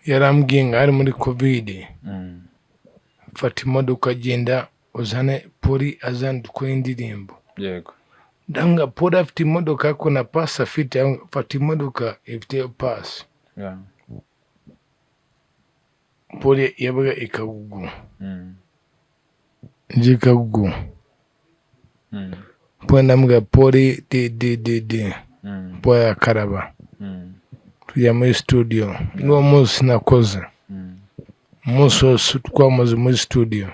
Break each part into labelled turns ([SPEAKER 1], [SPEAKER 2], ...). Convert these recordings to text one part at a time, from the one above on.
[SPEAKER 1] Yarambwiye ngo ari muri COVID, fata imodoka, genda uzane Polly, azane dukore indirimbo. Ndanga Polly afite imodoka ariko na pasi afite. Fata imodoka ifite pasi. Polly yabaga i Kagugu. Nje Kagugu. Polly ndamubwira, Polly di di di di. Polly arakaraba. Tujya muri studio. N'uwo munsi nakoze umunsi wose, twamaze muri studio.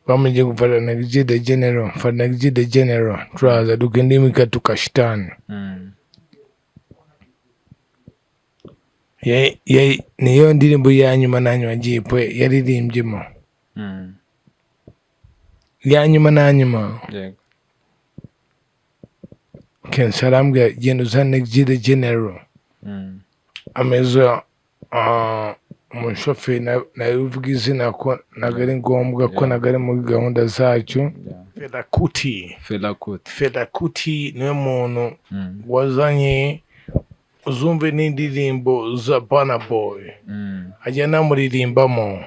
[SPEAKER 1] Bamugiye gufata Neg G the General, fata Neg G the General, turaza dukora imika tukashitani. Niyo ndirimbo ya nyuma na nyuma Jay yaririmbyemo. Ya nyuma na nyuma. Kenshi arambwira, genda uzane Neg G the General. Ameza umushoferi nawe uvuga izina ko ntabwo ari ngombwa, ko ntabwo ari muri gahunda zacu. Fela Kuti.
[SPEAKER 2] Fela Kuti.
[SPEAKER 1] Fela Kuti niwe muntu wazanye, uzumve n'indirimbo za Burna Boy ajya anamuririmbamo.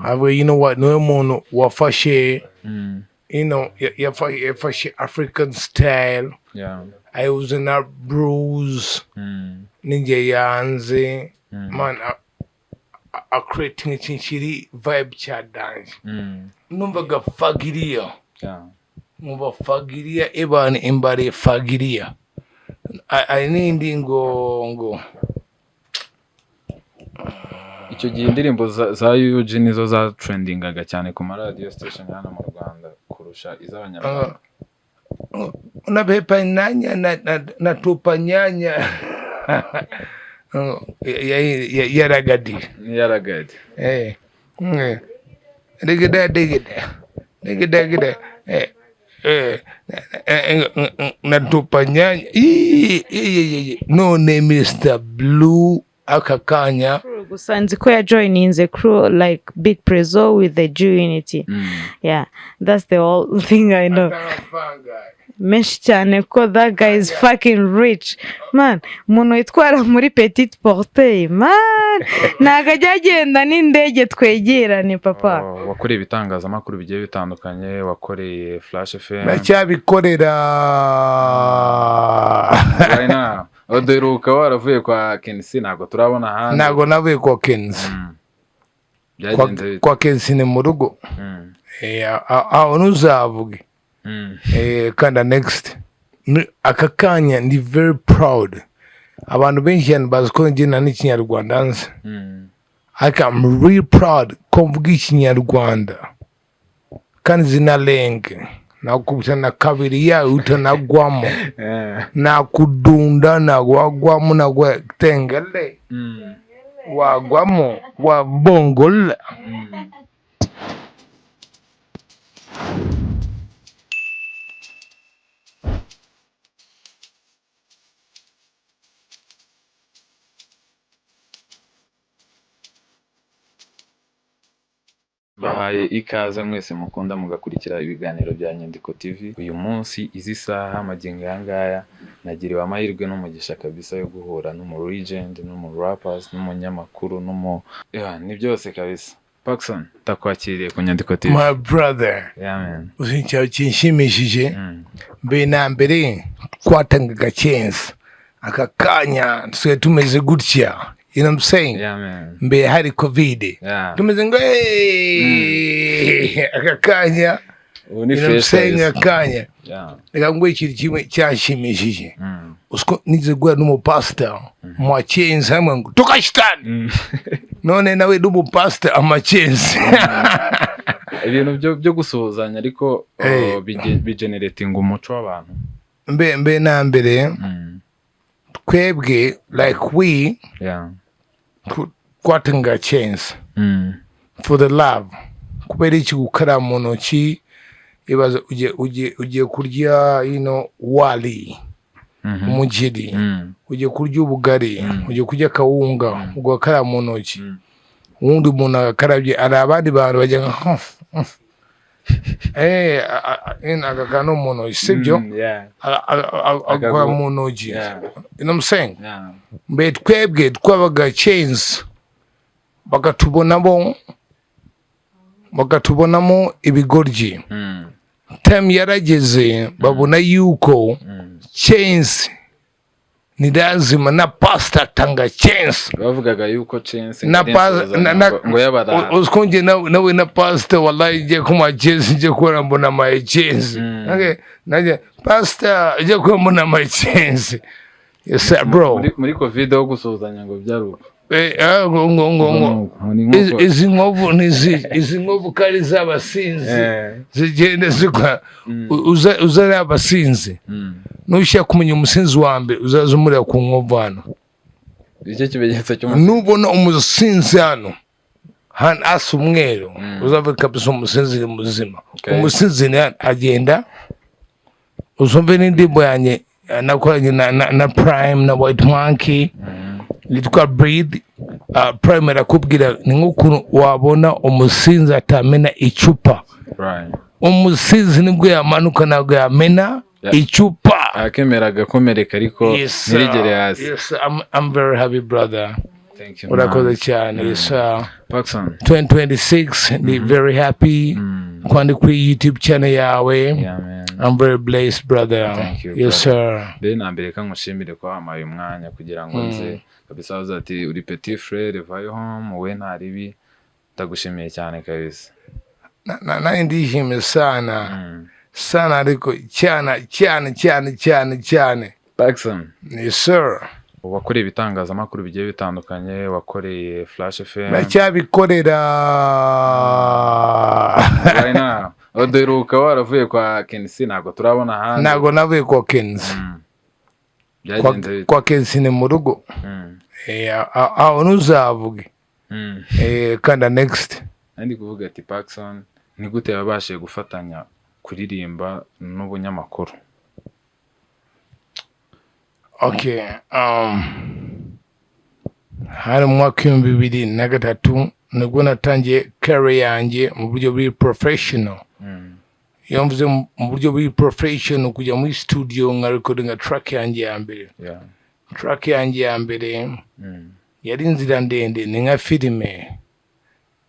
[SPEAKER 1] Avuga, you know what, niwe muntu wafashe yafashe African style ayihuza na blues n'ingihe yanze man a creating ikintu kiri vibe cya danger. Numvaga Fagilia. Nkumva Fagilia ebana imbare Fagilia. Hari n'indi ngo
[SPEAKER 2] Icyo gihe indirimbo za UG nizo za trendingaga cyane ku maradiyo station hano mu Rwanda kurusha iz'abanyarwanda.
[SPEAKER 1] Unapepa nyanya natupa nyanya ya Ragga Dee.
[SPEAKER 2] Niya Ragga Dee.
[SPEAKER 1] Eh, digida digida digida digida, eh eh eh, eh, natupa nyanya. Ii, ii, ii. None Mr Blue aka kanya
[SPEAKER 3] Gusa nzi ko yajoininze crew like Big Prezzo with the G Unity. Yeah, that's the whole thing I know. Menshi cyane ko that guy is fucking rich man. Umuntu witwara muri petite porte man, ntabwo ajya agenda n'indege, twegerane papa.
[SPEAKER 2] Oh, wakoreye ibitangazamakuru bigiye bitandukanye, wakoreye Flash FM.
[SPEAKER 1] Ndacyabikorera.
[SPEAKER 2] Right now duheruka waravuye kwa KNC, ntabwo turabona ahandi.
[SPEAKER 1] Ntabwo navuye kwa Kenzi.
[SPEAKER 2] Byagenze bite?
[SPEAKER 1] Kwa Kenzi ni mu rugo. Eh, aho ntuzavuge. Eh, kanda next. Aka kanya ndi very proud. Abantu benshi cyane bazi ko njye nta n'ikinyarwanda nzi, ariko I'm really proud ko mvuga ikinyarwanda kandi zinarenge nakubita na kabiri yawe utanagwamo. Nakudunda nagwagwamo nagwa tengele. Wagwamo wabongola.
[SPEAKER 2] Bahaye ikaze mwese mukunda mugakurikira ibiganiro bya Nyandiko TV. Uyu munsi izi saha magingo aya ngaya nagiriwe amahirwe n'umugisha kabisa yo guhura n'umu legend, n'umu rappers, n'umunyamakuru, n'umu, yeah, ni byose kabisa. Pacson, ndakwakiriye ku Nyandiko TV.
[SPEAKER 1] My brother.
[SPEAKER 2] Yeah, man.
[SPEAKER 1] Uzi ikintu kinshimishije? Mbere na mbere twatangaga chance, aka kanya dusigaye tumeze gutya, you know what I'm saying?
[SPEAKER 2] Yeah, man.
[SPEAKER 1] Mbere hari COVID, tumeze ngo "Hey!" Aka kanya
[SPEAKER 2] Ubu ni
[SPEAKER 1] you know what I'm
[SPEAKER 2] fresh
[SPEAKER 1] saying?
[SPEAKER 2] kabisa.
[SPEAKER 1] Aka kanya reka nguhe ikintu kimwe cyashimishije. Usiko nize guhura n'umupasita mu chenzi hamwe ngo tukashitani. None nawe n'umupasita amachenzi.
[SPEAKER 2] Ibintu byo gusuhuzanya ariko
[SPEAKER 1] Eh.
[SPEAKER 2] oh, bigeneratinga umuco w'abantu.
[SPEAKER 1] Mbe na mbere twebwe like we twatanga chance for the love. Kubera iki? Gukaraba mu ntoki, ibaze ugiye kurya wali, umugeri, ugiye kurya ubugari, ugiye kurya akawunga, ugakaraba mu ntoki. Uwundi umuntu agakarabye, hari abandi bantu bajya nka aka kantu mu ntoki, sibyo?
[SPEAKER 2] Yeah.
[SPEAKER 1] Agakora mu ntoki.
[SPEAKER 2] Yeah.
[SPEAKER 1] You know what I'm saying?
[SPEAKER 2] Yeah.
[SPEAKER 1] Mbe twebwe twabaga chains. Bakatubonamo ibigoryi. Time yarageze babona yuko chance ni lazima na pastor atanga chance.
[SPEAKER 2] Bavugaga yuko chance
[SPEAKER 1] na
[SPEAKER 2] ngo
[SPEAKER 1] pa na
[SPEAKER 2] ngo y'abarara.
[SPEAKER 1] Uziko njye nawe na pastor, wallahi, ngiye kumuha chance, ngiye kubona mbona amaye chance. Okay, nanjye pastor ngiye kubona mbona amaye chance. Yes sir, bro.
[SPEAKER 2] Muri COVID wo gusuhuzanya ngo byari uko.
[SPEAKER 1] Ngo
[SPEAKER 2] Ngo ni nk'uko-
[SPEAKER 1] izi nkovu ni izi nkovu ko ari iz'abasinzi zigenda zigwa. Uza ari abasinzi. Nushaka kumenya umusinzi wa mbere, uzaza umureba ku nkovu hano.
[SPEAKER 2] Nicyo kimenyetso cy'umusinzi.
[SPEAKER 1] Nubona umusinzi hano asa umweru, uzavuga kabisa umusinzi ni muzima. Umusinzi ni hano agenda. Uzumve n'indirimbo yanjye nakoranye na Prime na White Monkey yitwa Breathe. Prime arakubwira ni nk'ukuntu wabona umusinzi atamena icupa. Umusinzi nibwo yamanuka, ntabwo yamena icupa.
[SPEAKER 2] Akemera agakomereka ariko
[SPEAKER 1] Yes, sir.
[SPEAKER 2] ntirigere hasi.
[SPEAKER 1] Yes, sir. I'm very happy, brother.
[SPEAKER 2] Thank you,
[SPEAKER 1] Urakoze
[SPEAKER 2] man.
[SPEAKER 1] cyane. Yes, sir.
[SPEAKER 2] Pacson.
[SPEAKER 1] 2026 ndi very happy kwandi kuri YouTube channel yawe.
[SPEAKER 2] Yeah, man.
[SPEAKER 1] I'm very blessed, brother.
[SPEAKER 2] Thank you,
[SPEAKER 1] Yes, sir.
[SPEAKER 2] Mbere na mbere, ka nkushimire ko wampaye umwanya kugira ngo nze kabisa. Wavuze ati uri petit frère, vayo home, wowe nta ribi. Ndagushimiye cyane kabisa.
[SPEAKER 1] Nanjye ndishimye sana sana, ariko cyane cyane cyane cyane cyane.
[SPEAKER 2] Pacson,
[SPEAKER 1] Yes, sir.
[SPEAKER 2] wakoreye ibitangazamakuru bigiye bitandukanye, wakoreye Flash FM.
[SPEAKER 1] Ndacyabikorera.
[SPEAKER 2] Right now duheruka waravuye kwa KNC, ntabwo turabona ahandi.
[SPEAKER 1] Ntabwo navuye kwa Kenzi.
[SPEAKER 2] Byagenze bite?
[SPEAKER 1] Kwa Kenzi ni mu rugo. Aho ntuzavuge. Kanda next.
[SPEAKER 2] Nari kuvuga ati Pacson ni gute yabashije gufatanya kuririmba n'ubunyamakuru?
[SPEAKER 1] Okay, hari mu mwaka w'2003 nibwo natangiye career yanjye mu buryo buri professional. Iyo mvuze mu buryo buri professional, kujya muri studio nka recordinga track yanjye ya mbere. Track yanjye ya mbere yari inzira ndende, ni nka filime.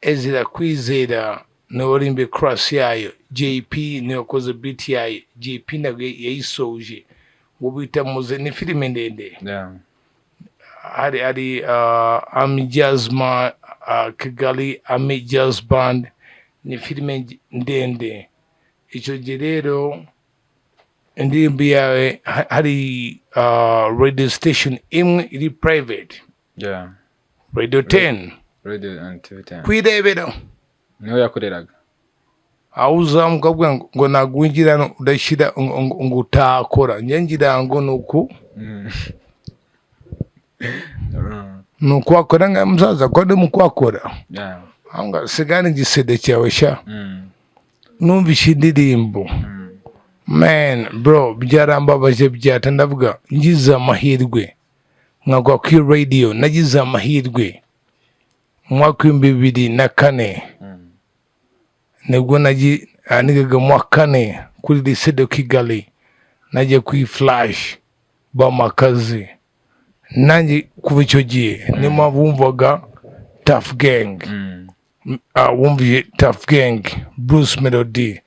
[SPEAKER 1] Ezra Kwizera niwe warimbiye chorus yayo, JP niwe wakoze beat yayo, JP ntabwo yayisoje, uwo bita Muze. Ni filime ndende. Hari Ami Jazz Kigali Ami Jazz Band. Ni filime ndende. Icyo gihe rero indirimbo yawe hari radio station imwe iri private, Radio 10.
[SPEAKER 2] Radio and TV 10.
[SPEAKER 1] Kwirebera.
[SPEAKER 2] Niho yakoreraga.
[SPEAKER 1] Aho uzamuka ukavuga ngo ntabwo winjira hano udashyira ngo utakora. Njye ngira ngo ni uku ni ukwakora nka musaza ko ndi mu kwakora. Aho sigana igisede cyawe sha. Numvise indirimbo, man, bro, byarambabaje byata. Ndavuga ngize amahirwe nkagwa kuri radio. Nagize amahirwe mu mwaka w'2004, nibwo nigaga mu wa kane kuri Lycée de Kigali. Nagiye kuri Flash bampa akazi. Nanjye kuva icyo gihe niyo mpamvu wumvaga Tough Gang. Wumviye Tough Gang, Bruce Melody,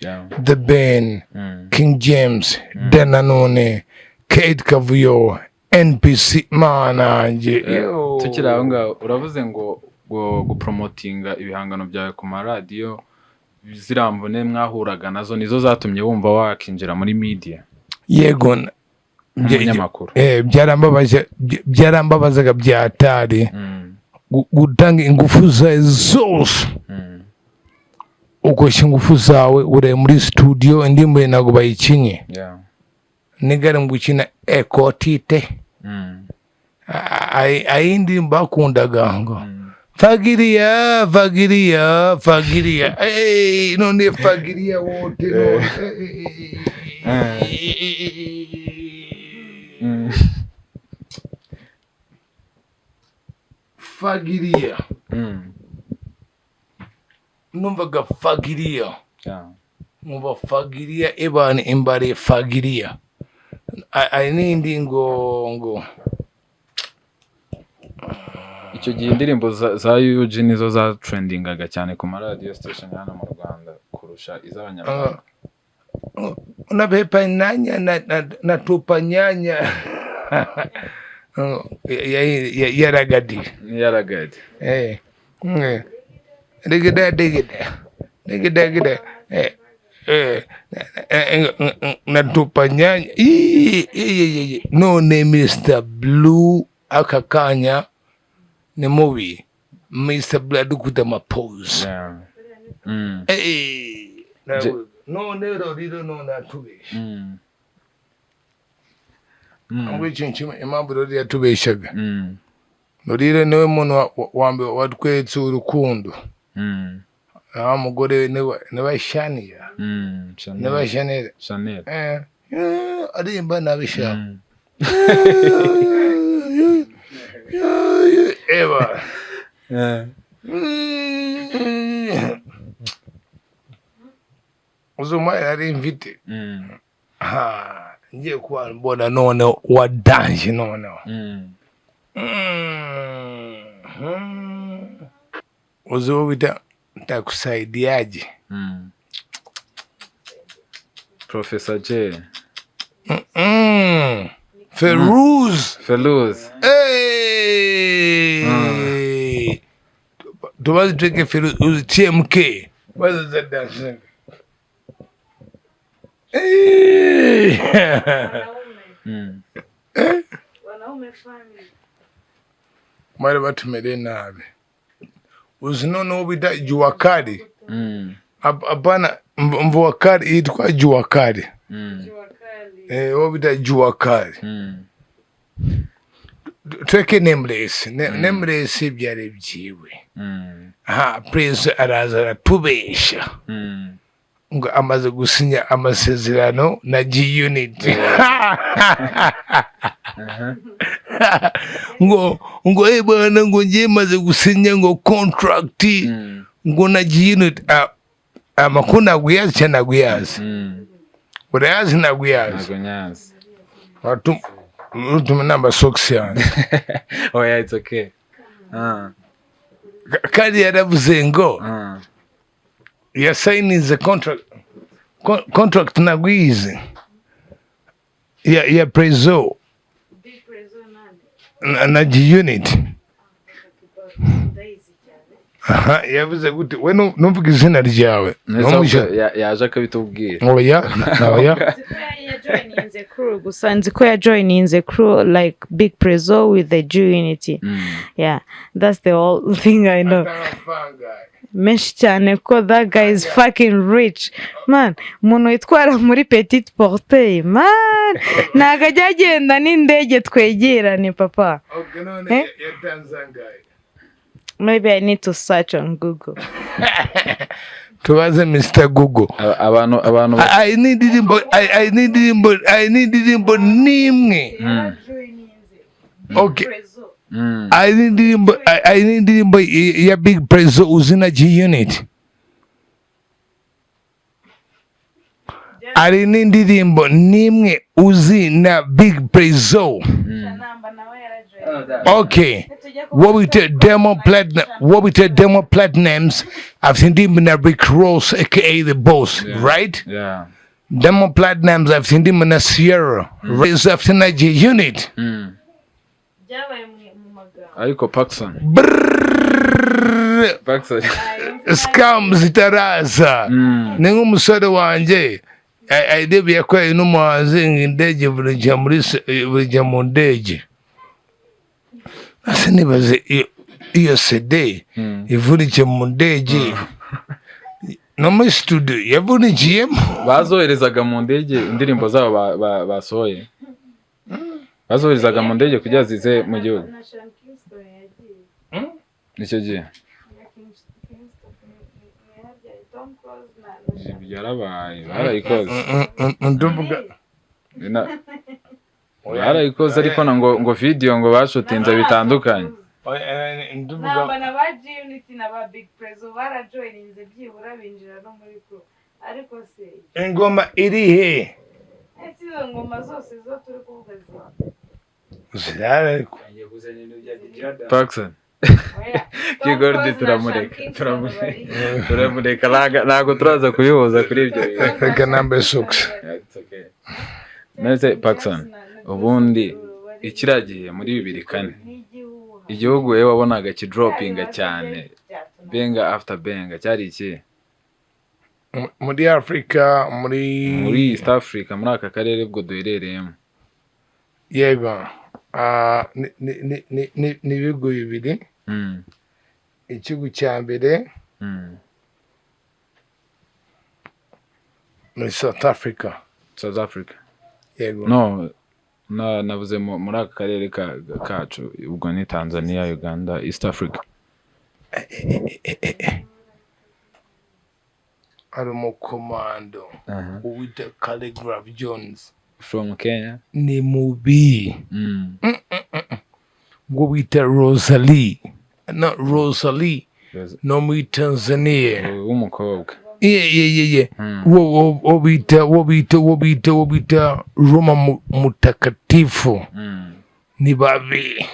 [SPEAKER 1] The Ben, King James, Dananone, Kate Kavuyo, NPC, manange.
[SPEAKER 2] Tukiri aho ngaho, uravuze ngo gupromotinga ibihangano byawe ku maradiyo, ziriya mvune mwahuraga nazo nizo zatumye wumva wakinjira muri media?
[SPEAKER 1] Yego.
[SPEAKER 2] Nk'umunyamakuru.
[SPEAKER 1] Byarambabazaga byatari gutanga ingufu zawe zose, ukoresha ingufu zawe, uraye muri studio, indirimbo yawe ntabwo bayikinye. Nigari mu gukina ekotite. Ayi indirimbo bakundaga ngo fagiria fagiria fagiria. Hey, none fagiria wote none. Fagiria. Numvaga fagiria. Nkumva fagiria ebana imbare fagiria. Ayi n'indi ngo
[SPEAKER 2] Icyo Icyo gihe indirimbo za UG nizo za trendingaga cyane ku ma radio station hano mu Rwanda kurusha iz'abanyarwanda.
[SPEAKER 1] Unapepa nyanya natupa nyanya ya Ragga Dee.
[SPEAKER 2] Niya Ragga Dee.
[SPEAKER 1] Eh, digida digida digida digida, eh, eh, eh, natupa nyanya. Ii, ii, ii. None Mr Blue aka kanya ni mubi. Mr Blue adukute amapose. Eh, none Lolilo none atubesha. Ngo ikintu kimwe, impamvu Lolilo yatubeshaga, Lolilo niwe muntu wa mbere watweretse urukundo. Naho umugore we niwe Shania.
[SPEAKER 2] Chanel.
[SPEAKER 1] Niwe Chanel.
[SPEAKER 2] Chanel.
[SPEAKER 1] Eh, aririmba nabi sha. Eba. Uzi umwanya nari mfite. Ha, ngiye kuba mbona none wa danger noneho. Uzi uwo bita Ntakusaidiaje?
[SPEAKER 2] Professor J.
[SPEAKER 1] Feruz.
[SPEAKER 2] Feluz.
[SPEAKER 1] Hey! Tubaze tweke Feruz, uzi TMK. Baze za dancing. Hey!
[SPEAKER 3] Wanaume family.
[SPEAKER 1] Bari batumereye nabi. Uzi noneho bita Jua Kali. Hapana, Mvua Kali yitwa Jua Kali.
[SPEAKER 3] Jua Kali.
[SPEAKER 1] Eh, uwo bita Jua Kali. Tweke Nameless. Nameless byari byiwe. Aha, Prince araza aratubesha ngo amaze gusinya amasezerano na G Unit, ngo eh bwana, ngo ngiye maze gusinya ngo contract ngo na G Unit. Ah, amakuru ntabwo uyazi cyangwa ntabwo uyazi? Urayazi, ntabwo uyazi?
[SPEAKER 2] Ntabwo nyazi.
[SPEAKER 1] Utuma namba socks yanjye.
[SPEAKER 2] Oh yeah, it's okay. Ah.
[SPEAKER 1] Kandi yaravuze ngo yasayininze contract. Contract ntabwo uyizi ya Prezo
[SPEAKER 3] Big Prezo nande?
[SPEAKER 1] na G Unit.
[SPEAKER 3] Ndayizi cyane.
[SPEAKER 1] Aha, yavuze gute we? Numvuga izina ryawe.
[SPEAKER 2] Neza. Yaje akabitubwira.
[SPEAKER 1] Oya, oya.
[SPEAKER 3] Nzi ko yajoininze crew gusa, nzi ko yajoininze crew like Big Prezo with the G Unity. Yeah, that's the whole thing I know. Menshi cyane ko that guy is fucking rich, man. Umuntu witwara muri petite porte, man, ntabwo ajya agenda n'indege, twegerane papa.
[SPEAKER 1] Okay, none
[SPEAKER 3] Eh?
[SPEAKER 1] yatanze angahe?
[SPEAKER 3] Maybe I need to search on Google.
[SPEAKER 1] Tubaze Mr Google.
[SPEAKER 2] Abantu
[SPEAKER 1] Ayi n'indirimbo n'imwe. Okay. Ayi n'indirimbo ya Big Prezo uzi na G Unit? Ari n'indirimbo n'imwe uzi na Big Prezo? Okay, what we did Demo Platinum, what we did Demo Platinums afite indirimbo na Rick Ross, aka the Boss, right?
[SPEAKER 2] Yeah.
[SPEAKER 1] Demo Platinums afite indirimbo na Sierra, right? Afite na G Unit.
[SPEAKER 3] Byabaye mu magambo.
[SPEAKER 2] Ariko Paxson.
[SPEAKER 1] Brrrr.
[SPEAKER 2] Paxson.
[SPEAKER 1] Scam zitaraza. Ni nk'umusore wanjye idebe yakoranye n'umuhanzi ngo indege burijya muri burijya mu ndege. Ase nibaze iyo CD ivunikiye mu ndege, no muri studio yavunikiyemo.
[SPEAKER 2] Bazoherezaga mu ndege indirimbo zabo basohoye, bazoherezaga mu ndege kugira zize mu gihugu.
[SPEAKER 3] Na Sean Kingston yagiye.
[SPEAKER 2] Nicyo gihe.
[SPEAKER 3] Na Kingston ni Tom Close na Sean.
[SPEAKER 2] Byarabaye, barayikoze.
[SPEAKER 1] Ndavuga.
[SPEAKER 2] Barayikoze ariko na ngo video ngo bashutinze bitandukanye.
[SPEAKER 1] Ndavuga.
[SPEAKER 3] Namba na ba G Unit na ba Big Prezo barajoininze, byibura binjira no muri crew, ariko se
[SPEAKER 1] Ingoma iri he?
[SPEAKER 3] Ese izo ngoma zose zo turi kuvuga ziri
[SPEAKER 1] Zirahari ariko.
[SPEAKER 2] Paxson. Kigordi, turamureka, turamureka, ntago turaza kubihuza kuri ibyo bintu.
[SPEAKER 1] Reka nambaye socks.
[SPEAKER 2] Yeah, it's okay. None Pacson, ubundi ikiriya gihe muri 2004, igihugu wowe wabonaga kidropinga cyane banger after banger cyari iki?
[SPEAKER 1] Muri Afurika, muri
[SPEAKER 2] Muri East Africa, muri aka karere ubwo duherereyemo.
[SPEAKER 1] Yego. Ah, ni ibihugu bibiri. Igihugu cya mbere ni South Africa.
[SPEAKER 2] South Africa?
[SPEAKER 1] Yego.
[SPEAKER 2] No, navuze muri aka karere kacu, ubwo ni Tanzania, Uganda, East Africa.
[SPEAKER 1] Hari umukomando uwita Khaligraph Jones.
[SPEAKER 2] From Kenya.
[SPEAKER 1] Ni mubi. Ubwo bita Rosalie, no, Rosalie no muri Tanzania.
[SPEAKER 2] W'umukobwa.
[SPEAKER 1] Yeah. Wo bita Roma Mutakatifu. Ni babi.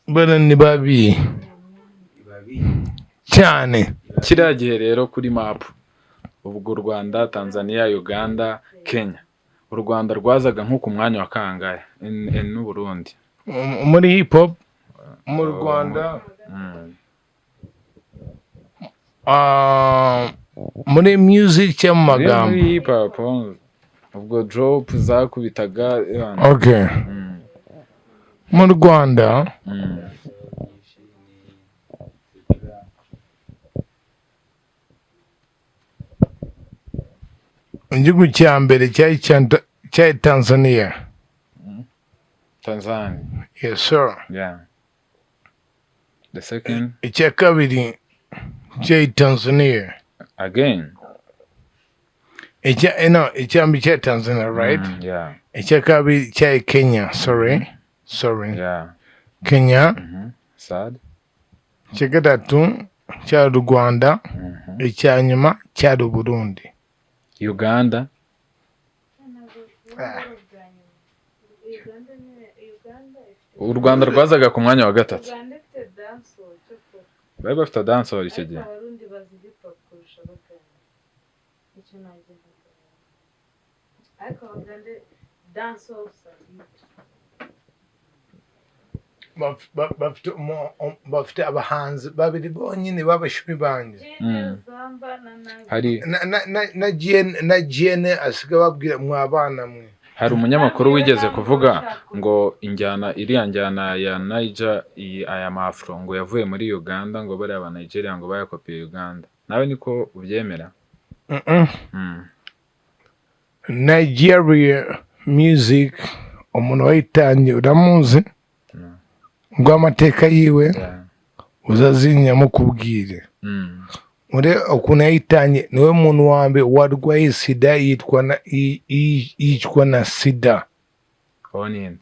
[SPEAKER 1] Bana ni babi cyane.
[SPEAKER 2] Kiriya gihe rero kuri map, ubwo u Rwanda, Tanzania, Uganda, Kenya, u Rwanda rwazaga nko ku mwanya wa kangahe n'u Burundi?
[SPEAKER 1] Muri hip hop mu Rwanda, ah, muri music cyangwa mu magambo?
[SPEAKER 2] Muri hip hop, ubwo drop zakubitaga ebana.
[SPEAKER 1] Okay, mu Rwanda, igihugu cya mbere cyari Tanzania.
[SPEAKER 2] Tanzania?
[SPEAKER 1] Yes sir.
[SPEAKER 2] Yeah, the second?
[SPEAKER 1] Icya kabiri cyari Tanzania.
[SPEAKER 2] Again?
[SPEAKER 1] Icya no, icya mbere cyari Tanzania, right?
[SPEAKER 2] Yeah.
[SPEAKER 1] Icya kabiri cyari Kenya, sorry, sorry. Kenya.
[SPEAKER 2] Sad.
[SPEAKER 1] Icya gatatu cyari u Rwanda. Icya nyuma cyari Uburundi.
[SPEAKER 2] Uganda?
[SPEAKER 1] Ah.
[SPEAKER 2] U Rwanda rwazaga ku mwanya wa gatatu.
[SPEAKER 3] Uganda ifite dancehall cyokora.
[SPEAKER 2] Bari bafite dancehall icyo
[SPEAKER 3] Ariko
[SPEAKER 2] gihe.
[SPEAKER 3] Abarundi bazi hip hop kurusha Abagande, icyo nagihagarara, ariko Abagande dancehall salute.
[SPEAKER 1] Bafite abahanzi babiri bonyine b'abashumi banjye.
[SPEAKER 3] Zamba na Nabi.
[SPEAKER 2] Hari
[SPEAKER 1] Na GN asigaye babwira mwabana mwe.
[SPEAKER 2] Hari umunyamakuru wigeze kuvuga ngo injyana, iriya njyana ya Niger, iyi aya mafro, ngo yavuye muri Uganda, ngo bariya ba Nigeria ngo bayakopiye Uganda. Nawe niko ubyemera?
[SPEAKER 1] Mm-mm. Nigeria music, umuntu wayitangiye uramuzi ngo amateka yiwe uzazinya mukubwire. Ure ukuntu yayitangiye, niwe muntu wa mbere warwaye sida, yitwa na yicwa na sida.
[SPEAKER 2] Uwo ni nde?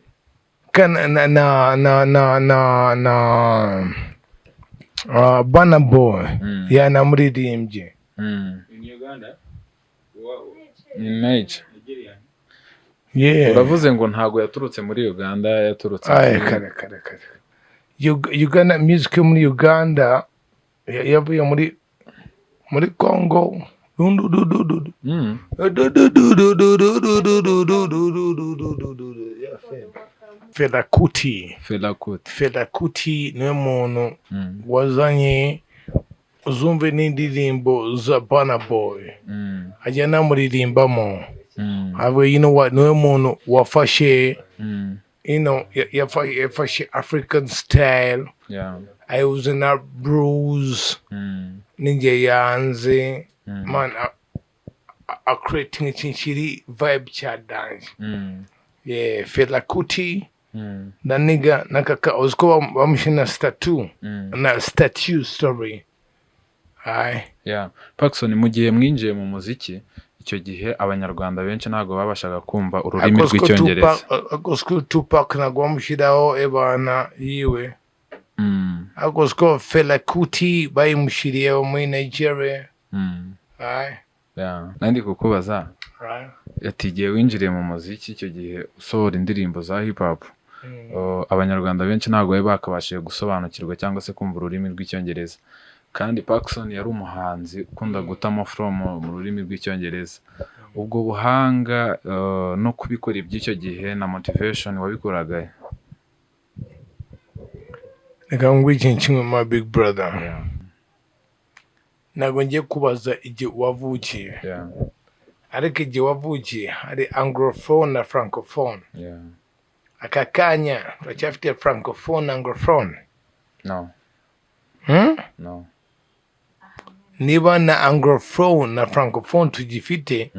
[SPEAKER 1] Kana na Burna Boy yanamuririmbye.
[SPEAKER 4] In Uganda? Wow.
[SPEAKER 2] Ni Niger.
[SPEAKER 4] Nigerian.
[SPEAKER 1] Yeah.
[SPEAKER 2] Uravuze ngo ntago yaturutse muri Uganda, yaturutse
[SPEAKER 1] Ay,
[SPEAKER 2] muri
[SPEAKER 1] kare kare kare. Uganda music yo muri Uganda yavuye muri Congo. Du du du du du. Du du du du du du du du du du du du du du du du du. Yeah, Fela Kuti.
[SPEAKER 2] Fela Kuti.
[SPEAKER 1] Fela Kuti niwe muntu wazanye, uzumve n'indirimbo za Burna Boy. Ajya anamuririmbamo. Avuga, you know what, niwe muntu wafashe yafashe African style ayuzana blues ninjye yanze man a creating ikintu kiri vibe cya danger. Yeah, Fela Kuti. Na nigga nakaka uziko bamushyira na statue na statue, sorry, aye.
[SPEAKER 2] Yeah. Pacson, mu gihe mwinjiye mu muziki icyo gihe, abanyarwanda benshi ntabwo babashaga kumva ururimi rw'Icyongereza.
[SPEAKER 1] Akoziko Tupac ntabwo bamushyiraho ebana yiwe. Akoziko Fela Kuti bayimushyiriyeho muri Nigeria. Aye.
[SPEAKER 2] Yeah. Nandi kukubaza
[SPEAKER 1] Right.
[SPEAKER 2] ati igihe winjiriye mu muziki icyo gihe usohora indirimbo za hip hop Abanyarwanda benshi ntabwo bari bakabashije gusobanukirwa cyangwa se kumva ururimi rw'Icyongereza, kandi Pacson yari umuhanzi ukunda gutamo flow mu rurimi rw'Icyongereza. Ubwo buhanga no kubikora iby'icyo gihe na motivation wabikoraga he?
[SPEAKER 1] Reka nguhe ikintu kimwe, my big brother. Ntabwo ngiye kubaza igihe wavukiye, ariko igihe wavukiye hari anglophone na francophone. Aka kanya turacyafite francophone na anglophone?
[SPEAKER 2] No.
[SPEAKER 1] Hmm?
[SPEAKER 2] No.
[SPEAKER 1] Niba na anglophone na francophone tugifite,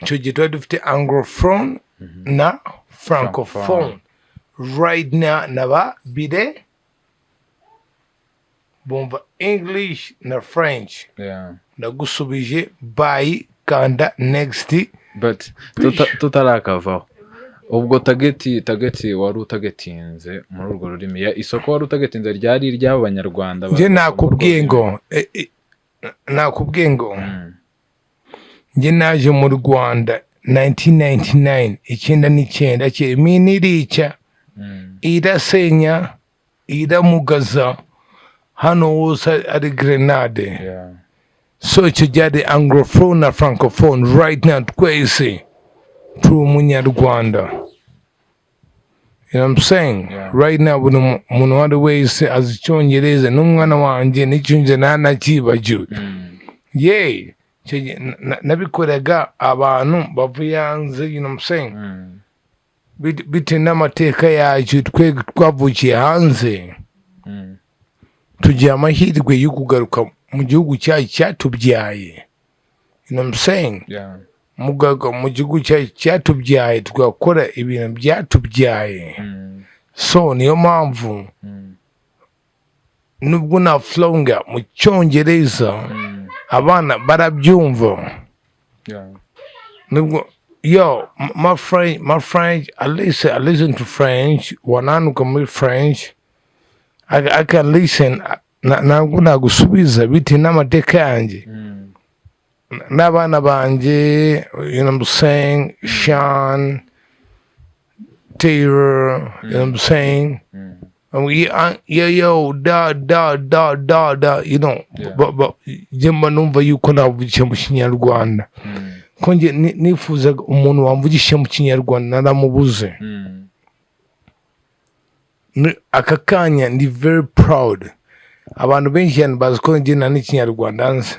[SPEAKER 1] icyo gihe tuba dufite anglophone na francophone. Right now naba bire bumva English na French. Ndagusubije, bye, kanda next.
[SPEAKER 2] But tutarakavaho, ubwo target wari utagetinze muri urwo rurimi, isoko wari utagetinze ryari iry'abo Banyarwanda
[SPEAKER 1] Njye
[SPEAKER 2] bavuga
[SPEAKER 1] nakubwiye
[SPEAKER 2] muri urwo
[SPEAKER 1] ngo nakubwiye ngo
[SPEAKER 2] rurimi?
[SPEAKER 1] Njye naje mu Rwanda 1999, 99, minirica irasenya, iramugaza, hano hose ari grenade. So icyo gihe ari anglophone na francophone. Right now twese turi umunyarwanda, you know what I'm saying?
[SPEAKER 2] Yeah.
[SPEAKER 1] Right now buri muntu uwo ari wese azi Icyongereza, n'umwana wanjye n'icyongereza ntanakibagiwe. Ye, icyo gihe nabikoraga abantu bavuye hanze, you know what I'm saying? Bitewe n'amateka yacu, twe twavukiye hanze, tugira amahirwe yo kugaruka mu gihugu cyacu cyatubyaye, you know what I'm saying?
[SPEAKER 2] Yeah.
[SPEAKER 1] Mugaruka mu gihugu cyacu cyatubyaye, tugakora ibintu byatubyaye. So niyo mpamvu nubwo naflonga mu Cyongereza, abana barabyumva. Nubwo yo my French, I listen to French, wananuka muri French, I can listen. Ntabwo nagusubiza bitewe n'amateka yanjye n'abana banjye, you know what I'm saying? Sean, Taylor, you know what I'm saying? Yeah, yo yo, da da da da da, you know. But njye mba numva yuko navugisha mu Kinyarwanda, ko njye nifuzaga umuntu wamvugisha mu Kinyarwanda, naramubuze. Aka kanya ndi very proud. Abantu benshi cyane bazi ko njye nta n'Ikinyarwanda nzi,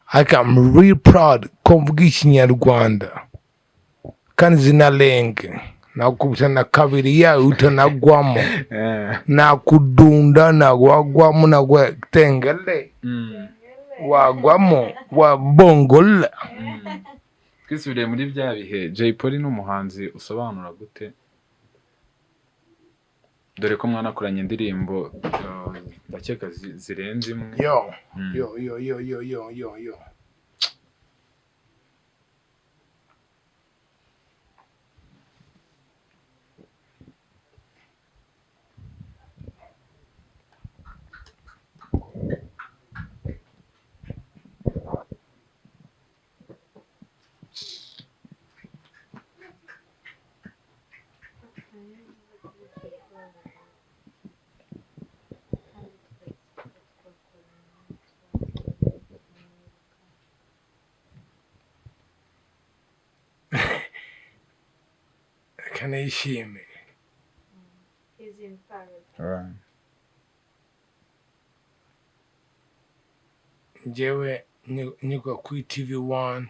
[SPEAKER 1] ariko I'm really proud ko mvuga Ikinyarwanda kandi zinarenge nakubita na kabiri yawe utanagwamo. Nakudunda, nagwagwamo, nagwatengele. Wagwamo wabongola.
[SPEAKER 2] Twisubiriye muri bya bihe, Jay Polly ni umuhanzi usobanura gute, dore ko mwanakoranye indirimbo, ndakeka zirenze imwe?
[SPEAKER 1] Yo, yo yo yo yo yo yo yo, reka nishime.
[SPEAKER 2] Alright.
[SPEAKER 1] Njyewe nyuka kuri TV One,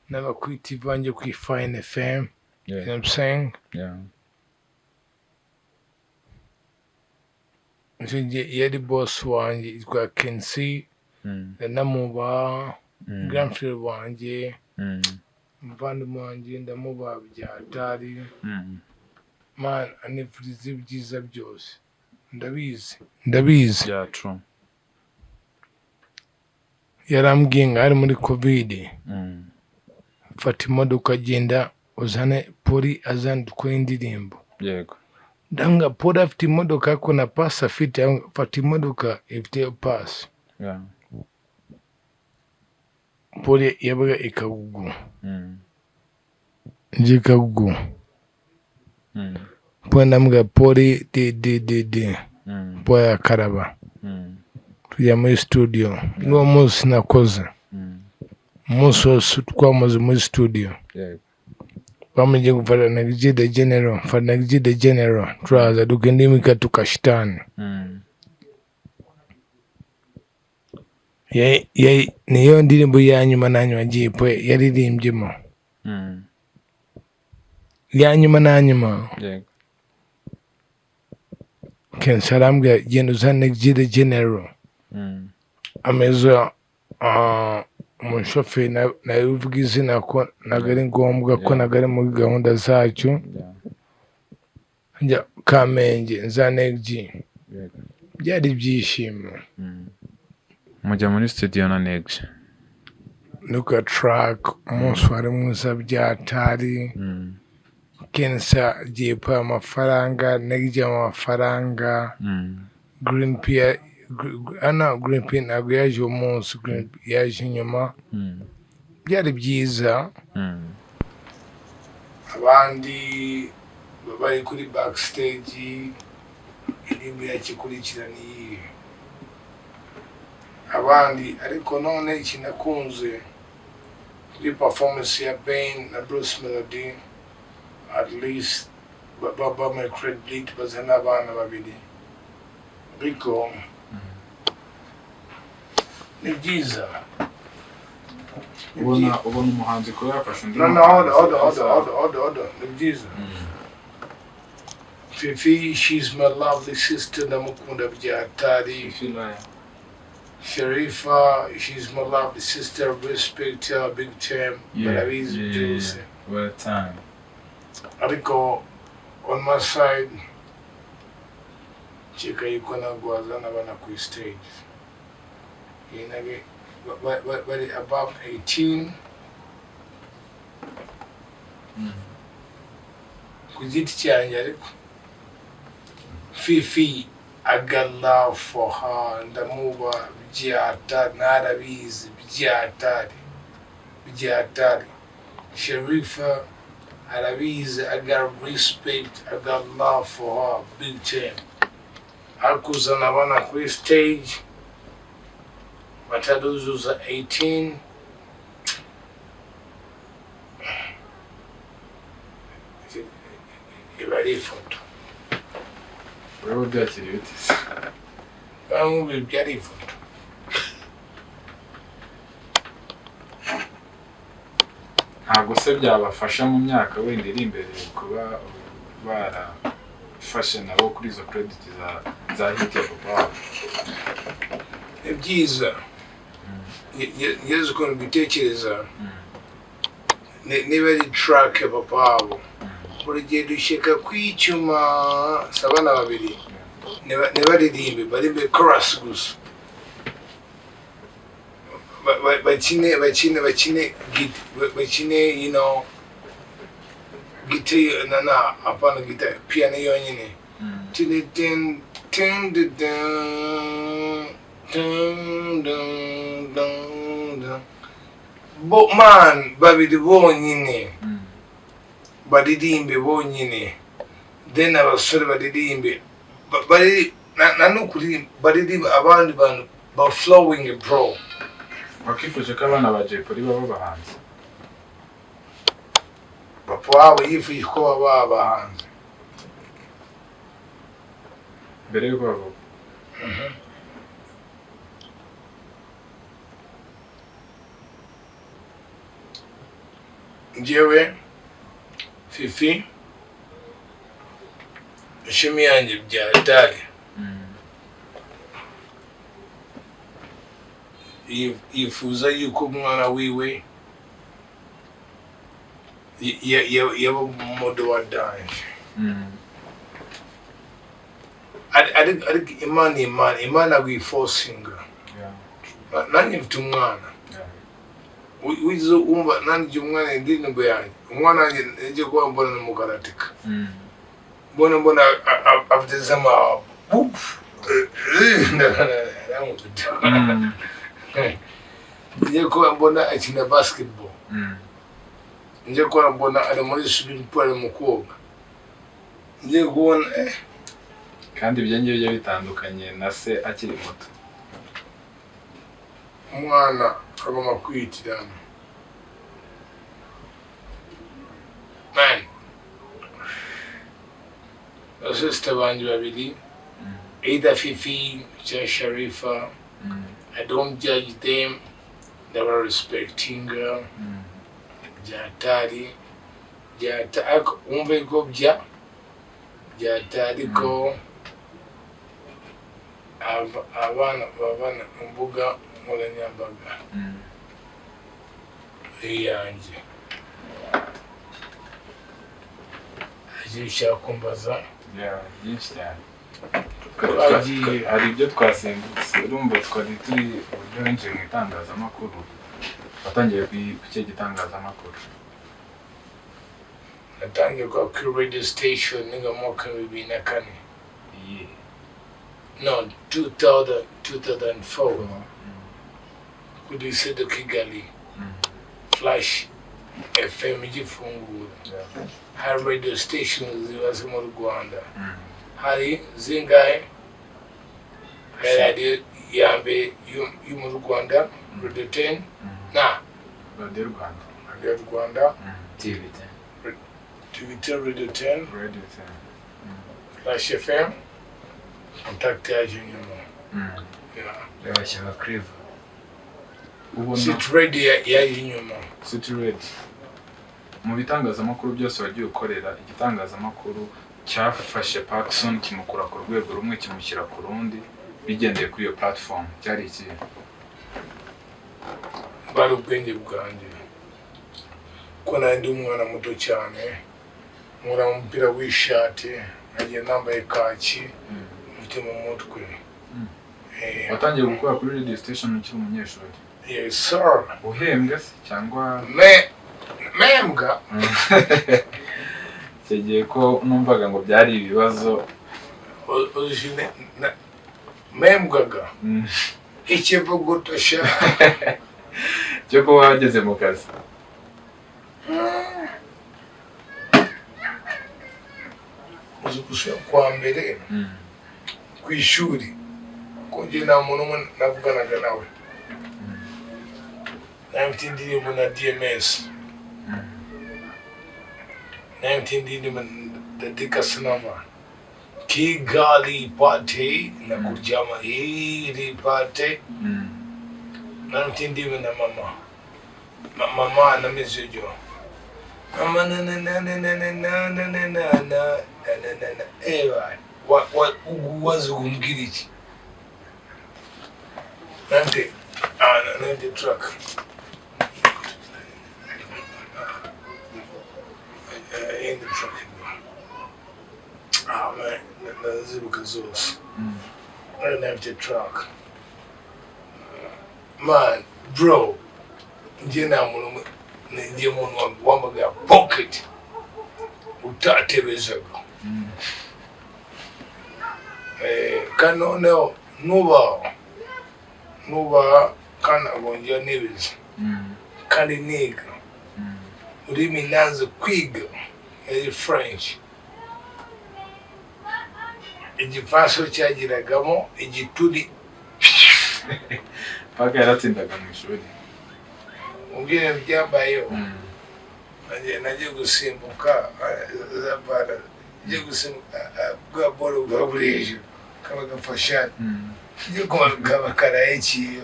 [SPEAKER 1] naba kuri TV One, kuri Fine FM, you know what I'm saying?
[SPEAKER 2] Yeah.
[SPEAKER 1] Icyo gihe yari boss wanjye yitwa Kensi. Ndanamubaha. Grandfather wanjye, umuvandimwe wanjye, ndamubaha bya hatari. Man, anifuriza ibyiza byose, ndabizi, ndabizi.
[SPEAKER 2] Yeah, true.
[SPEAKER 1] Yarambwiye ngo ari muri COVID, fata imodoka, agenda uzane Polly, azane dukore indirimbo. Ndanga, Polly afite imodoka ariko na pasi afite. Fata imodoka ifite pasi. Polly yabaga i Kagugu. Njye Kagugu. Polly ndamubwira, "Polly, di di di di." Polly arakaraba, tujya muri studio. N'uwo munsi nakoze umunsi wose, twamaze muri studio. Bamujye gufata Neg G the General, mfata Neg G the General, turaza dukenda imikatuka shitani. Niyo ndirimbo ya nyuma na nyuma Jay Polly yaririmbyemo, ya nyuma na nyuma. Kenshi arambwira, "Genda uzane Neg G the General." Ameza umushoferi nawe uvuga izina ko ntabwo ari ngombwa, ko ntabwo ari muri gahunda zacu. Njya Kamenge nza Neg G. Byari ibyishimo.
[SPEAKER 2] Mujya muri studio na Neg G.
[SPEAKER 1] Look at track, umunsi wari mwiza byatari. Kensa agiye pa amafaranga, Neg G amafaranga. Green P, ana Green P ntabwo yaje uwo munsi, Green P yaje inyuma. Byari byiza. Abandi bari kuri backstage, indirimbo yakikurikira ni iyihe abandi? Ariko none ikinakunze kuri performance ya Ben na Bruce Melody, at least bamuha credit, bazana abana babiri, ariko ni byiza. Ni
[SPEAKER 2] Ubona
[SPEAKER 1] byiza.
[SPEAKER 2] ubona umuhanzi kuba yafashe undi
[SPEAKER 1] No, hold on, hold on,
[SPEAKER 2] muhanzi
[SPEAKER 1] hold on, hold on, hold on, hold on. Ni byiza. Fifi, she's my lovely sister, ndamukunda byatari.
[SPEAKER 2] Fifi Raya.
[SPEAKER 1] Sharifa, she's my lovely sister, respect her big time. Barabizi byose.
[SPEAKER 2] Well time.
[SPEAKER 1] Ariko on my side, nkeka yuko ntabwo wazana abana kuri stage. Iyi nabyo bari above 18. Ku giti cyanjye, ariko Fifi, I got love for her, ndamuba byatari, narabizi byatari byatari. Sharifa arabizi, I got respect, I got love for her big time. Akuzana abana kuri stage bataruzuza 18, iba ari ifoto.
[SPEAKER 2] Uraba byakiriye ute se?
[SPEAKER 1] Bamwe byari ifoto.
[SPEAKER 2] Ntabwo se byabafasha mu myaka wenda iri imbere kuba barafashe nabo kuri izo credit za hit ya papa wabo?
[SPEAKER 1] Ni byiza. Ngeze ukuntu mbitekereza, niba ari track ya papa wabo, buri gihe dushyika ku icyuma, si abana babiri ntibaririmbe, baririmbe chorus gusa. Bakine guitar, na hapana guitar, piano yonyine. Tin tin tin tin tin dun dun dun. Bo man babiri bonyine baririmbe bonyine, then abasore baririmbe. Bari na nukuri baririmbe, abandi bantu ba flowing, bro.
[SPEAKER 2] Wakifuje ko abana ba Jay Polly baba abahanzi?
[SPEAKER 1] Papa wabo yifuje ko baba abahanzi.
[SPEAKER 2] Mbere y'uko bavuka.
[SPEAKER 1] Njyewe Fifi, ishami yanjye bya dali, yifuza yuko umwana wiwe yaba model wa danger. Ariko Imana aguyiforcinga. Nanjye mfite umwana. Wize wumva nanjye umwana indirimbo yanjye, umwana wanjye ngiye kuba mbona ni mukaratika, mbona afite zama aramukubita. Ngiye kuba mbona akina basketball, ngiye kuba mbona ari muri swimming pool, ari mu koga. Ngiye kubona
[SPEAKER 2] Kandi ibyo ngibyo bitandukanye na se akiri muto.
[SPEAKER 1] Umwana agomba kwihitiramo. Man, abasisita banjye babiri, either Fifi cyangwa Sharifa, I don't judge them, ndaba respectinga byatari byata, ariko wumve ko byatari ko abana babana mu mbuga nkoranyambaga iyanjye. Agiye ushaka kumbaza?
[SPEAKER 2] Yeah, byinshi cyane.
[SPEAKER 1] Twagiye.
[SPEAKER 2] Hari ibyo twasimbutse. Urumva twari turi uburyo winjiye mu itangazamakuru, watangiye ku kihe gitangazamakuru?
[SPEAKER 1] Natangiye kwa kuri radio station niga mu mwaka wa 2004.
[SPEAKER 2] Iyihe?
[SPEAKER 1] No, 2000, 2004, kuri Lycée de Kigali, Flash FM igifungura. Hari radio station ziba ziri mu Rwanda, hari zingahe? Hari radiyo ya mbere yo mu Rwanda, Radio 10 na
[SPEAKER 2] Radiyo Rwanda.
[SPEAKER 1] Radio Rwanda,
[SPEAKER 4] TV.
[SPEAKER 1] TV 10, Radio 10,
[SPEAKER 2] Radio 10.
[SPEAKER 1] Flash FM, Contact yaje nyuma. Yeah.
[SPEAKER 4] Babashyira Clever.
[SPEAKER 2] Ubona
[SPEAKER 1] City Radio yaje nyuma.
[SPEAKER 2] City Radio. Mu bitangazamakuru byose wagiye ukorera, igitangazamakuru cyafashe Pacson kimukura ku rwego rumwe kimushyira ku rundi bigendeye kuri iyo platform cyari ikihe?
[SPEAKER 1] Bwari ubwenge bwanjye, ko nari ndi umwana muto cyane, nkura umupira w'ishati, nkagiye nambaye kaki, mfite mu mutwe.
[SPEAKER 2] Watangiye gukora kuri radio station ukiri umunyeshuri?
[SPEAKER 1] Yes sir.
[SPEAKER 2] Uhembwe se cyangwa?
[SPEAKER 1] Membwa.
[SPEAKER 2] Icyo gihe ko numvaga ngo byari ibibazo.
[SPEAKER 1] Uzi membwaga ikivuguto sha.
[SPEAKER 2] Cyo kuba wageze mu kazi.
[SPEAKER 1] Uzi gusubira kwa mbere ku ishuri, ko njye nta muntu umwe navuganaga nawe. Nari mfite indirimbo na DMS, nari mfite indirimbo na Dikasanama, Kigali party na kuryama iri party. Nari mfite indirimbo na mama mama na Mizujo, mama na na na na na na na na na na na na na na. Ewa wa wa uguwaza kumbwira iki? Nante nante truck in the truck. Ah man, ndazibuka zose. Nari mfite truck, man, bro. Njye nta muntu umwe, njye umuntu wambaga pocket utatebezaga. Kandi noneho nubaha kandi ntabwo nibiza kandi niga ururimi nanze kwiga yari French. Igifaransa cyagiragamo igituri.
[SPEAKER 2] Paka yaratsindaga mu ishuri.
[SPEAKER 1] Ubwire byambayeho, nagiye gusimbuka za bara, ngiye gusimbuka bwa boro bwa buri hejuru kaba gafashana, ngiye kumanuka bakarayikiye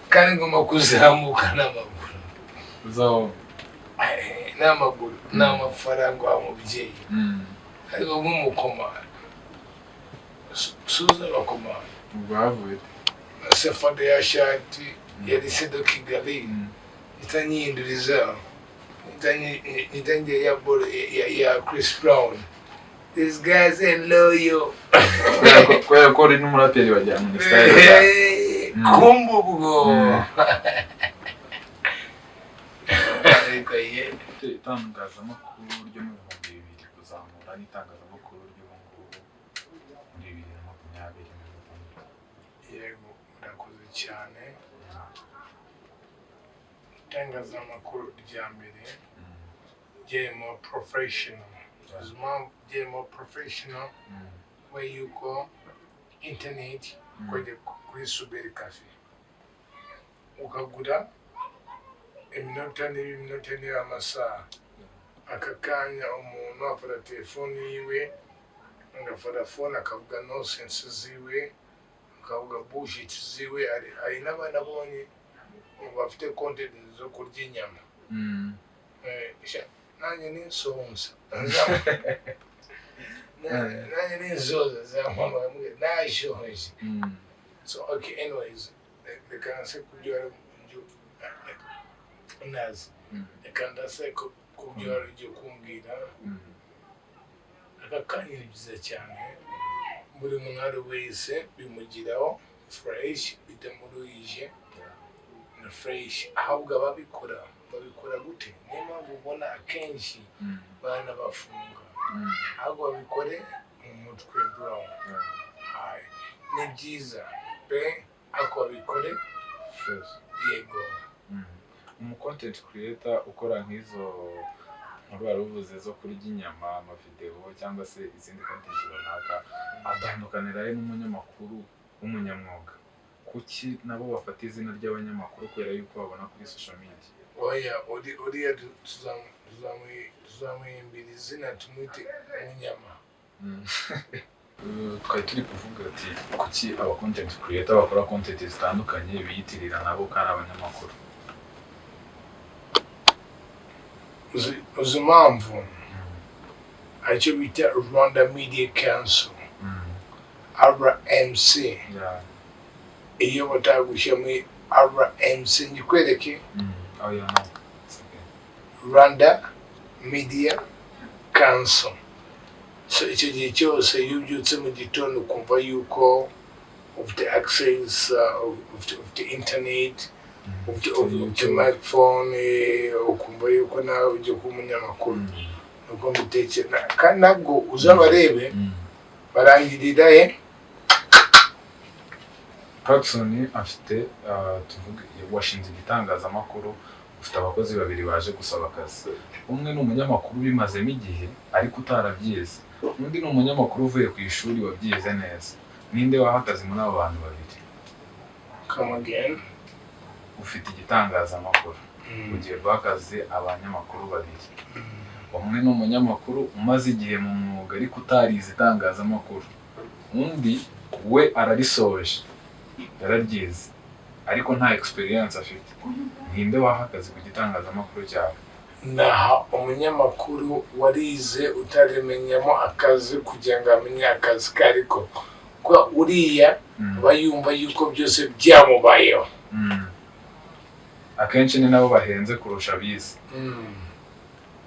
[SPEAKER 1] kandi ngomba kuzamuka n'amaguru.
[SPEAKER 2] Uzaho.
[SPEAKER 1] N'amaguru n'amafaranga wa mubyeyi, ariko nk'umukomando suza abakomando.
[SPEAKER 2] Ubwo havuye
[SPEAKER 1] Sefode ya shati ya Lycée de Kigali itanyihinduriza, itangiye ya bolo ya Chris Brown, "These guys ain't loyal."
[SPEAKER 2] Kubera ko uri n'umuraperi bajyana muri style.
[SPEAKER 1] Kumva ubwo ariko ye.
[SPEAKER 2] Itangazamakuru ryo mu 2000 kuzamura n'itangazamakuru ry'ubu ngubu muri 2026.
[SPEAKER 1] Yego, murakoze cyane. Itangazamakuru rya mbere Byari more professional. Uzi impamvu byari more professional? Kubera yuko internet, ukajya kuri cyber café ukagura iminota niba iminota niba amasaha. Aka kanya umuntu afata telefoni yiwe, agafata phone, akavuga nonsense ziwe, akavuga bullshit ziwe. Hari n'abana abonye bafite content zo kurya inyama. Nanjye ninsonza, nanjye ninsoza zampamagara mbwira nashonje. So okay, anyways, reka nse kubyo wari nazi, reka ndase kubyo wari ugiye kumbwira. Aka kanya ni byiza cyane, buri muntu ari wese bimugiraho fresh, bitamuruhije, ni fresh. Ahubwo ababikora babikora gute? Niyo mpamvu ubona akenshi baranabafunga. Ahubwo babikore mu mutwe, bro. Hayi, ni byiza pe, ariko babikore.
[SPEAKER 2] Fresh.
[SPEAKER 1] Yego.
[SPEAKER 2] Umu content creator ukora nk'izo nkuru wari uvuze zo kurya inyama, amavideo cyangwa se izindi content runaka, atandukanira he n'umunyamakuru w'umunyamwuga? Kuki nabo bafata izina ry'abanyamakuru kubera yuko babona kuri social media?
[SPEAKER 1] Oya, uriya tuzamuhimbira izina, tumwite Munyama.
[SPEAKER 2] Twari turi kuvuga ati kuki aba content creator bakora content zitandukanye biyitirira nabo ko ari abanyamakuru?
[SPEAKER 1] Uzi impamvu? Aricyo bita Rwanda Media Council, RMC. Iyo batagushyira muri RMC, ngikwereke.
[SPEAKER 2] Oh yeah, no. It's okay.
[SPEAKER 1] Rwanda Media Council. So icyo gihe cyose iyo ubyutse mu gitondo ukumva yuko ufite access, ufite internet, ufite microphone, ukumva yuko nawe ujya kuba umunyamakuru. Nuko mbitekereza, kandi ntabwo uzabarebe barangirira he?
[SPEAKER 2] Pacson afite, tuvuge washinze igitangazamakuru, ufite abakozi babiri baje gusaba akazi. Umwe ni umunyamakuru ubimazemo igihe ariko utarabyize, undi ni umunyamakuru uvuye ku ishuri wabyize neza. Ninde waha akazi muri abo bantu babiri?
[SPEAKER 1] Come again?
[SPEAKER 2] Ufite igitangazamakuru, ugiye guha akazi abanyamakuru babiri. Umwe ni umunyamakuru umaze igihe mu mwuga ariko utarize itangazamakuru, undi we ararisoje, yararyize, ariko nta experience afite. Ninde waha akazi ku gitangazamakuru cyawe?
[SPEAKER 1] Naha umunyamakuru warize utarimenyamo akazi kugira ngo amenye akazi ke, ariko kuba uriya aba yumva yuko byose byamubayeho.
[SPEAKER 2] Akenshi ni nabo bahenze kurusha abize.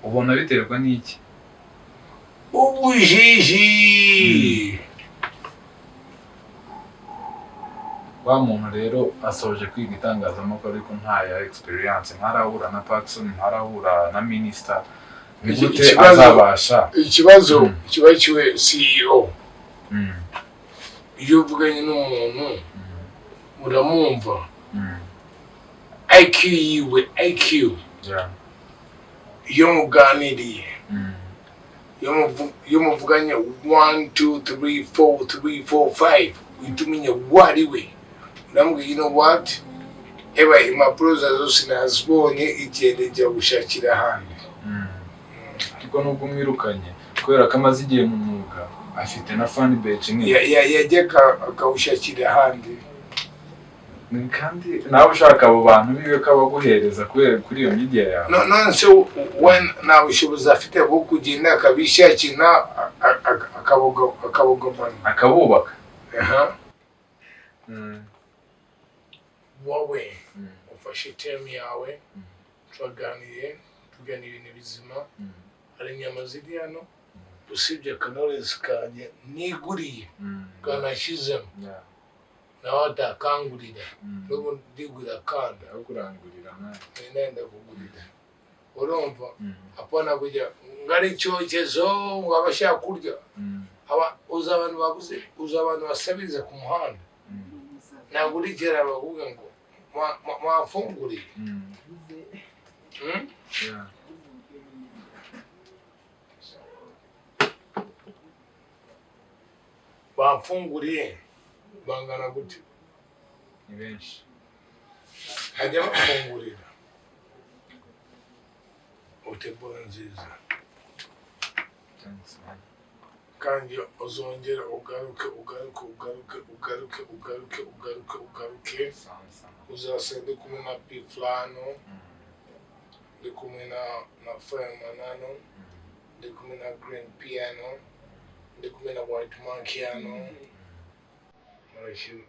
[SPEAKER 2] Ubona biterwa n'iki?
[SPEAKER 1] Ubujiji.
[SPEAKER 2] Wa muntu rero asoje kwiga itangazamakuru ariko nta ya experience, ntarahura na Pacson, ntarahura na minister, ni gute azabasha?
[SPEAKER 1] Ikibazo kiba kiwe CEO. Iyo uvuganye n'umuntu uramwumva, IQ yiwe, IQ, iyo muganiriye, iyo muvuganye 1 2 3 4 3 4 5, uhita umenya uwo ari we. Uramubwira, "You know what, eba impapuro zawe zose nazibonye, igende, jya gushakira ahandi."
[SPEAKER 2] Ariko nubwo umwirukanye, kubera ko amaze igihe mu mwuga, afite na fan base nini.
[SPEAKER 1] Yajya akawushakira ahandi.
[SPEAKER 2] Kandi nawe ushaka abo bantu biwe ko abaguhereza kubera kuri iyo media yawe.
[SPEAKER 1] None se we nta bushobozi afite bwo kugenda akabishakira, akabugumana?
[SPEAKER 2] Akabubaka.
[SPEAKER 1] Aha. Wowe ufashe temu yawe, turaganiriye, tuganira ibintu bizima. Hari inyama ziri hano, usibye akanowless kanjye niguriye, kanashyizemo, nawe atakangurira. N'ubu ndigurira akanda.
[SPEAKER 2] Aho kurangurira nawe.
[SPEAKER 1] Nenda kugurira, urumva? Apana kujya ngo ari icyokezo, ngo abashaka kurya. Aba uzi abantu babuze, uzi abantu basabiriza ku muhanda? Ntabwo urigera bavuga ngo mwamfunguriye? Hmm?
[SPEAKER 2] Yeah.
[SPEAKER 1] Bamfunguriye bangana gute?
[SPEAKER 2] Ni benshi.
[SPEAKER 1] Hajya bafungurira utebora nziza.
[SPEAKER 2] Thanks, man.
[SPEAKER 1] Kandi uzongere ugaruke, ugaruke, ugaruke, ugaruke, ugaruke, ugaruke, ugaruke.
[SPEAKER 2] Sawa sawa.
[SPEAKER 1] Uzasanga ndi kumwe na P Flano, ndi kumwe na Fireman hano, ndi kumwe na Green Piano, ndi kumwe na White Monkey hano. Murashyi.